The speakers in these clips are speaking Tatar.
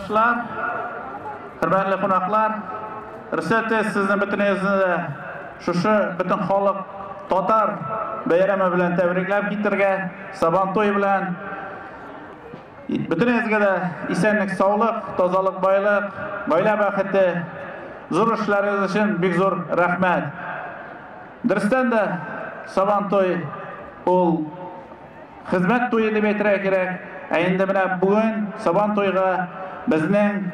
Авылдашлар, хөрмәтле кунаклар, рөхсәт итегез сезне бөтенегезне дә шушы бөтен халык татар бәйрәме белән тәбрикләп китергә, Сабан туе белән. Бөтенегезгә дә исәнлек, саулык, тазалык, байлык, гаилә бәхете, зур эшләрегез өчен бик зур рәхмәт. Дөрестән дә, Сабан туй ул хезмәт туе дип әйтергә кирәк. Ә инде менә бүген Сабан туйга безнең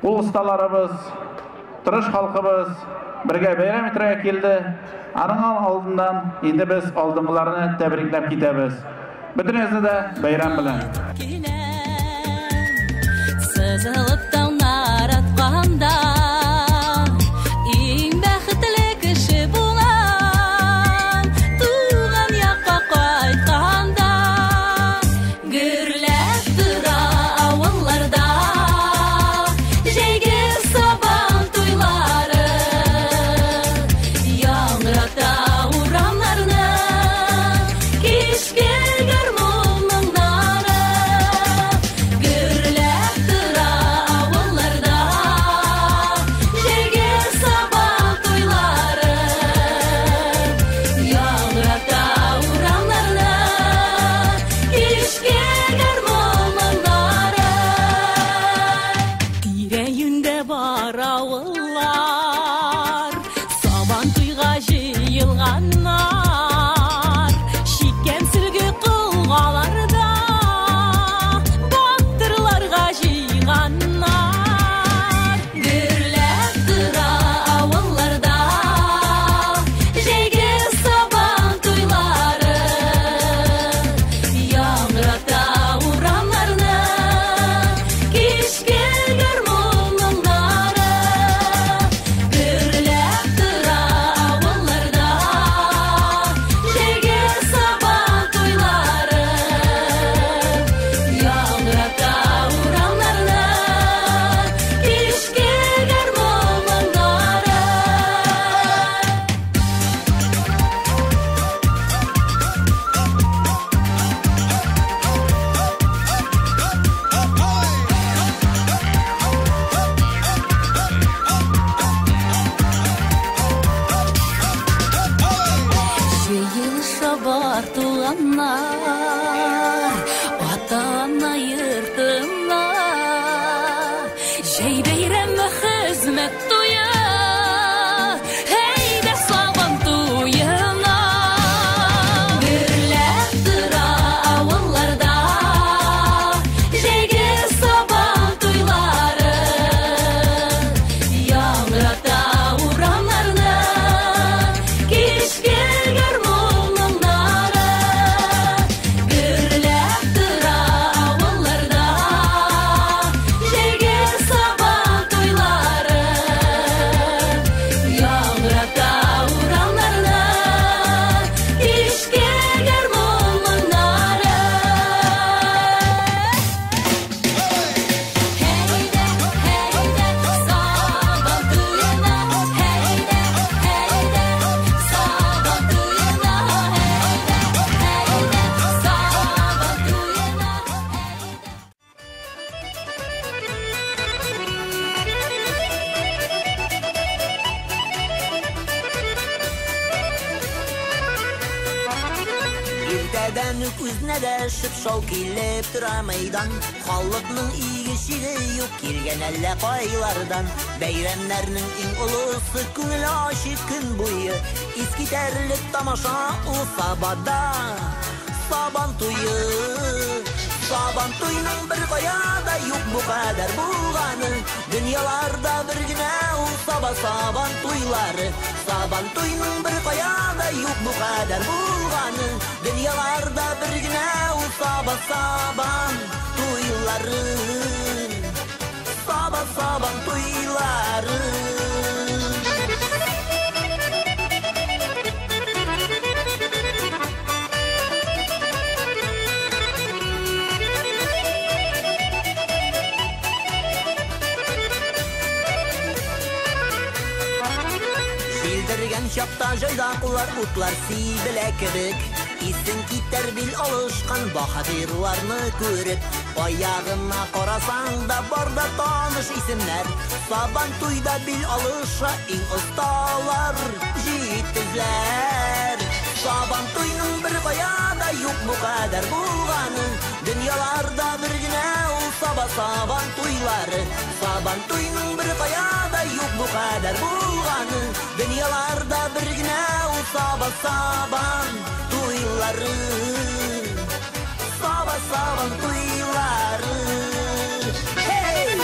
кул осталарыбыз, тырыш халкыбыз бергә бәйрәм итәргә килде. Аның алдыннан инде без алдынгыларны тәбрикләп китәбез. Бөтенегезне дә бәйрәм белән. Сызылып таңнар атканда, иң бәхетле кеше булам, туган якка кайтканда. Гөрләп тора авылларда җәйге сабан туйлары, яңгырата урамнарны кичке гармун моңнары. Гөрләп тора авылларда җәйге сабан туйлары, яңгырата урамнарны кичке гармун моңнары. Тирә-юньдә бар авыллар, сабан туйга җыелганнар, чиккән сөлге колгаларда батырларга җыйганнар. Гөрләп тора авылларда җәйге сабан туйлары, яңгырата урамнарны кичке гармун моңнары. Гөрләп тора авылларда җәйге сабан туйлары, яңгырата урамнарны кичке гармун моңнары. Җыелыша бар туганнар, ата-ана йортына. Җәй бәйрәме хезмәт туе, әйдә сабан туена. Гөрләп тора авылларда җәйге сабан туйлары, яңгырата урамнарны кичке гармун моңнары. Гөрләп тора авылларда җәйге сабан туйлары, яңгырата урамнарны кичке гармун моңнары. Әйдә, әйдә, сабан туена, әйдә, әйдә, сабан туена, әйдә, әйдә, сабан туена, әйдә. Иртәдән үк үзенә дәшеп шау килеп тора мәйдан. Халыкның иге-чиге юк, килгән әллә кайлардан. Бәйрәмнәрнең иң олысы күңел ачык көн буе. Искитәрлек тамаша ул Сабада. Сабан туе. Сабан туйның бер кая да юк бу кадәр булганы. Дөньяларда бер генә ул Саба сабан туйлары. Сабан туйның бер кая да юк бу кадәр булганы. Дөньяларда бер генә ул Саба сабан туйлары. Саба сабан туйлары. Җилдергән чакта җайдаклар утлар сибелә кебек. Исең китәр бил алышкан баһадирларны күреп. Аягына карасаң да бар да таныш исемнәр. Сабан туйда бил алыша иң осталар, җитезләр. Сабан туйның бер кая да юк бу кадәр булганы. Дөньяларда бер генә ул Саба сабан туйлары. Сабан туйның бер кая да юк бу кадәр булганы. Дөньяларда бер генә ул Саба сабан туйлары. Саба сабан туйлары. Hey!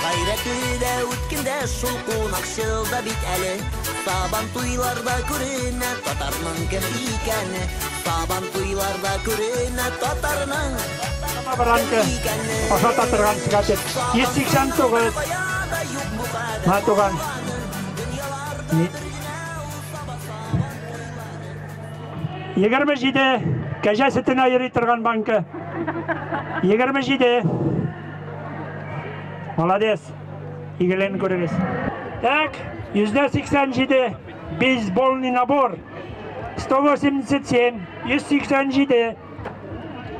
Гайрәтле дә үткендә шул кунакчыл да бит әле. Сабан туйларда күренә татарның кем икәне. Сабан туйларда күренә татарның Баранка икәне. Ашата торган скатерть. 189. Менә туган. 27 кәҗә сөтенә йөри торган банка. 27. Молодец. Игелен күрегез. Так, 187 бейсбольный набор. 187, 187,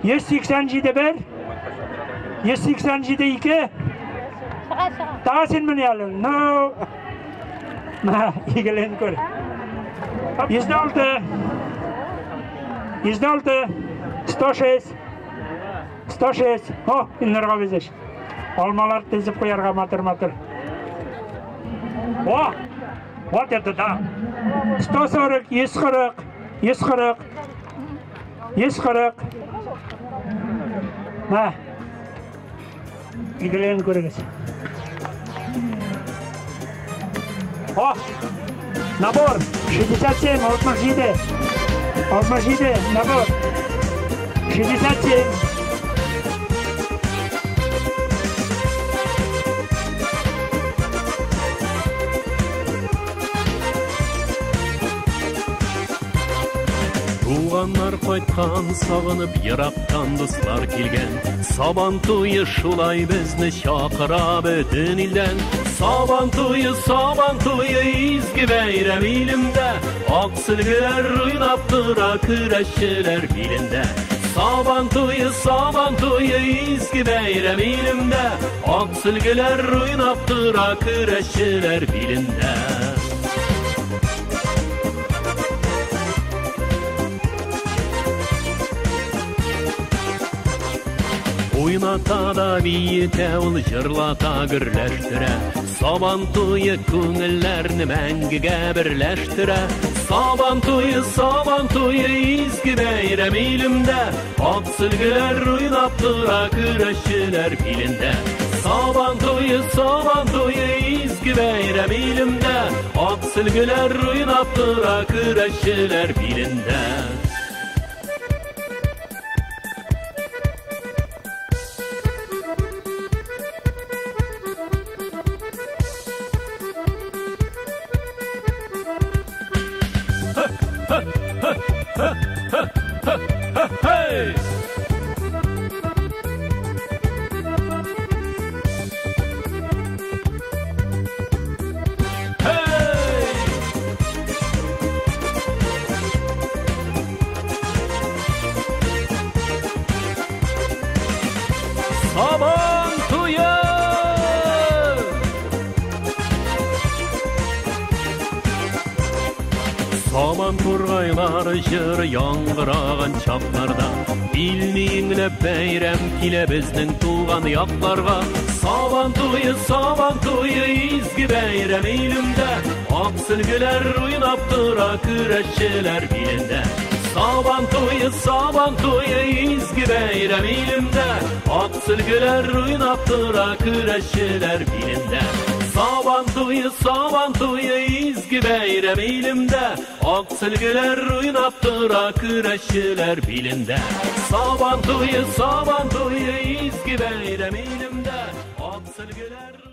187 бер, 187 ике. Тагы син менә әле. Ну. Менә игелен күр. 106. 106, 106. 106. О, Илнурга везеш. Алмалар тезеп куярга матур-матур. О! Вот это да! 140, 140, 140, 140. На. Игелен күрегез. О! Набор! 67, 67. 67, набор. 67. Туганнар кайткан, сагынып ерактан дуслар килгән. Сабан туе шулай безне чакыра бөтен илдән. Сабан туе, сабан туе, изге бәйрәм илемдә. Ак сөлгеләр уйнап тора көрәшчеләр билендә. Сабан туе, сабан туе, изге бәйрәм илемдә. Ак сөлгеләр уйнап тора көрәшчеләр билендә. Уйната да биетә, ул җырлата, гөрләштерә. Сабан туе күңелләрне мәңгегә берләштерә. Сабан туе, сабан туе, изге бәйрәм илемдә. Ак сөлгеләр уйнап тора көрәшчеләр билендә. Сабан туе, сабан туе, изге бәйрәм илемдә. Ак сөлгеләр уйнап тора көрәшчеләр билендә. Hey! Hey! Сабан туе! Сабан тургайлары җыры яңгыраган чакларда илне иңләп бәйрәм килә безнең туган якларга. Сабан туе, сабан туе, изге бәйрәм илемдә. Ак сөлгеләр уйнап тора көрәшчеләр билендә. Сабан туе, сабан туе, изге бәйрәм илемдә. Ак сөлгеләр уйнап тора көрәшчеләр билендә. Сабан туе, сабан туе, изге бәйрәм илемдә. Ак сөлгеләр уйнап тора көрәшчеләр билендә. Сабан туе, сабан туе, изге бәйрәм илемдә. Ак сөлгеләр